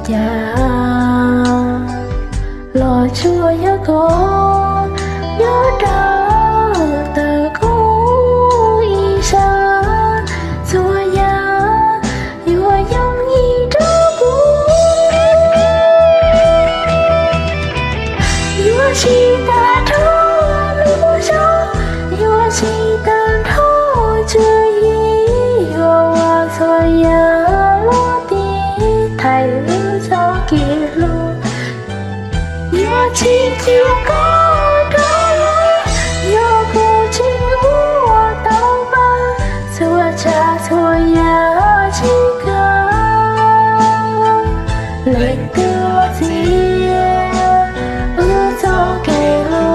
Cas los tsuas yog koj nyob rau ntawm kuv ib sab, txhua yam yuav yooj yim rau kuv. Yuav tsis tag nrho lub zog, yuav tsis tag nrho tswv yim, yuav ua txhua yam luag tiv thaiv wb txoj kev hlub. Yuav tsis cia koj rov los, yog kuv tsis ua tau pab txhua tsav txhua yam tsis kam leej twg los txiav wb txoj kev hlub.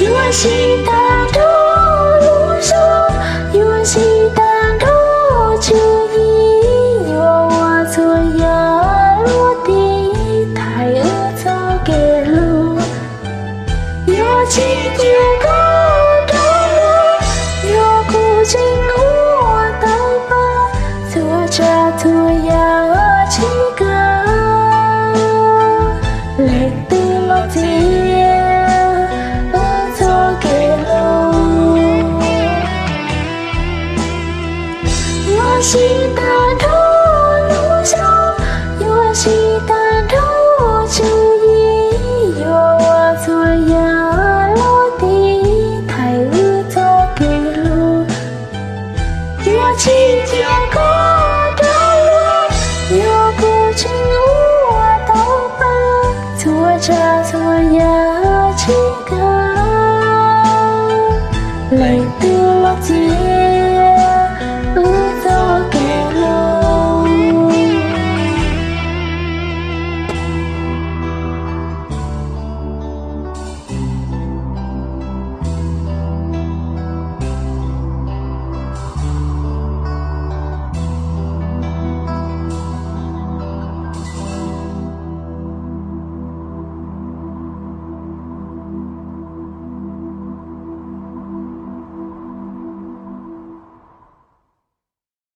Yuav tsis tag nrho lub zog, yuav tsis tag nrho tswv yim, yuav ua txhua yam luag tiv thaiv wb txoj kev hlub. Yuav tsis cia koj rov los, yog kuv tseem ua tau pab txhua tsav txhua yam tsis kam leej twg los txiav wb txoj kev hlub. Yuav tsis tag nrho lub zog, yuav tsis tag